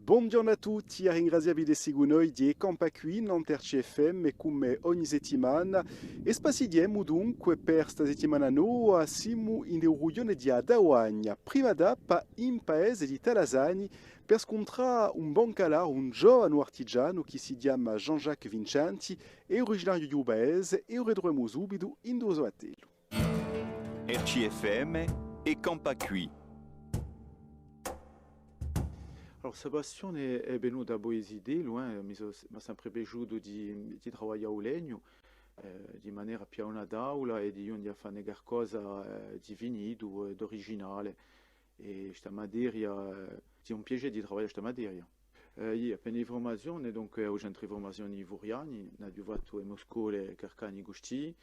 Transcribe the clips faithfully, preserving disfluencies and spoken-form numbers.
Bonghjornu à tutti, à ringrazià vi d'esse cù noi di È campà quì, nant'à R C F M, cum'è ogni settimana. È spassighjemu dunque per sta settimana nova, simu in u rughjone di a Tavagna, prima tappa in paese di Talasani, per scuntrà un bancalaru, un giovanu artigianu chì si chjama Jean-Jacques Vincenti, hè uriginariu di u paese è u ritruvemu subitu in u so attellu. R C F M, È campà quì. Allora, sta passione hè venuta da u zitellu, eh, mi sò, m'hà sempre piaciutu di, di travaglià u legnu, eh, di manera più à una taula è di ghjunghje à fà qualcosa, eh, di finitu è d'uriginale. È sta materia, eh, hè un piacè di travaglià sta materia. Eh, eiu, appena di furmazione, dunque, à u centru di furmazione di Furiani, n'aghju fattu e mo scole Carcani Custì,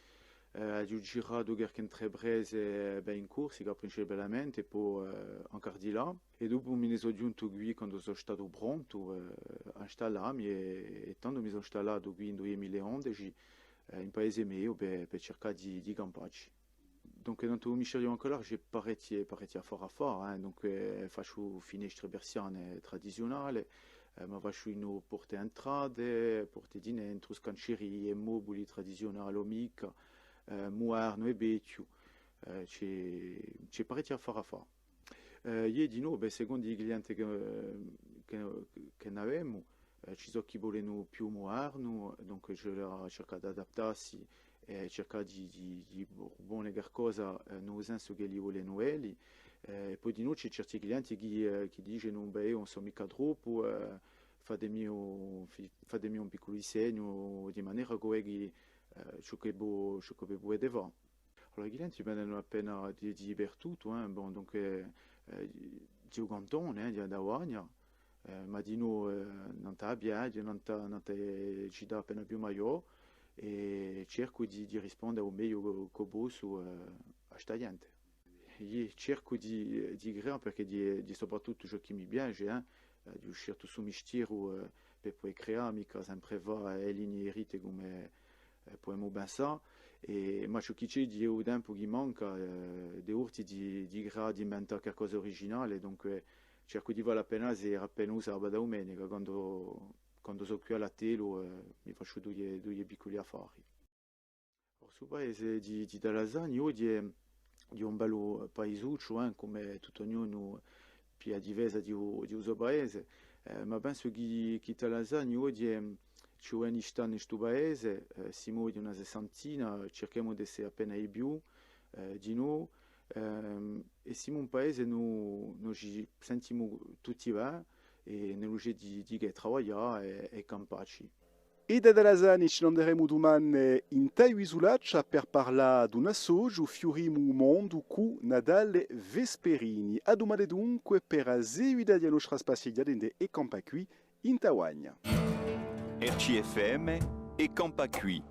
eh, aghju giratu qualchì intraprese, bè, in Corsica principalmente, è po, eh, ancu di là. È dopu mi ne sò ghjuntu quì quandu sò statu prontu, eh, à installammi è, è tandu mi sò installatu quì in dui mila è undeci, eh, in paese meiu per, per circà di, di campacci. Dunque, nant'à u mistieru di u bancalaru ci hè parechji, parechji affari à fà, eh. Dunque, facciu finestre persiane tradiziunale, eh, ma facciu dinù porte è entrate, porte di nentru, scancerie, mobuli tradiziunali o micca, eh, mudernu è vechju, eh, ci hè, ci hè parechji affari à fà. Eh, eiu dinù, bè, secondu i clienti chì, chì, chì n'avemu, eh, ci sò chì volenu più mudernu, dunque ci vole à circà d'adattà si è circà di, di, di pruponne qualcosa, eh, in u sensu ch'elli volenu elli. Eh, è po dinù ci hè certi clienti chì, eh, chì dicenu, bè, eiu ùn sò micca troppu, eh, fatemi un, fi-, fatemi un picculu disegnu, di manera ch'o vecu, eh, ciò chì vo, ciò chì vo pudete fà. Allora, i clienti venenu appena di, di dapertuttu, eh, bon, dunque, eh, di, di u cantone, eh, di a Tavagna, eh, ma dinù, eh, nant'à a piaghja, nant'à, nant'à e cità appena più maiò, è cercu di, di risponde u megliu ch'o, ch'o possu, eh, à sta ghjente. Eiu cercu di, di creà, perchè hè, hè soprattuttu ciò chì mi piace, eh, eh, di u sceltu stu mistieru, eh, per pudè creà, micca sempre fà e ligne dritte cum'è, eh, pudemu pensà, è, ma ciò chì ci hè hè u tempu chì manca, eh, di volti di, di creà, di inventà qualcosa d'uriginale, dunque cercu di fà appena a sera, appena u sabatu, a dumenica, quandu, quandu sò quì à l'attellu, eh, mi facciu duie, duie picculi affari. Stu paese di, di Talasani oghje hè, hè un bellu paisucciu, eh, cum'è tuttu ognunu piglia a difesa di u, di u so paese, eh, ma pensu chì, chì Talasani oghje hè, ci vole à stà in stu paese, eh, simu oghje una sessantina, circhemu d'esse appena di più, eh, dinù, ehm, è simu un paese, no, no ci sentimu tutti bè, è no ci hè di, di chè travaglià è, è campacci. È da Talasani ci n'anderemu dumane in Tagliu Isulaccia per parlà d'un associu, Fiurimu u Mondu, cù Natale Vesperini. À dumane dunque per a seguita di a nostra spassighjata ind'è È campà quì in Tavagna. R C F M, È campà quì.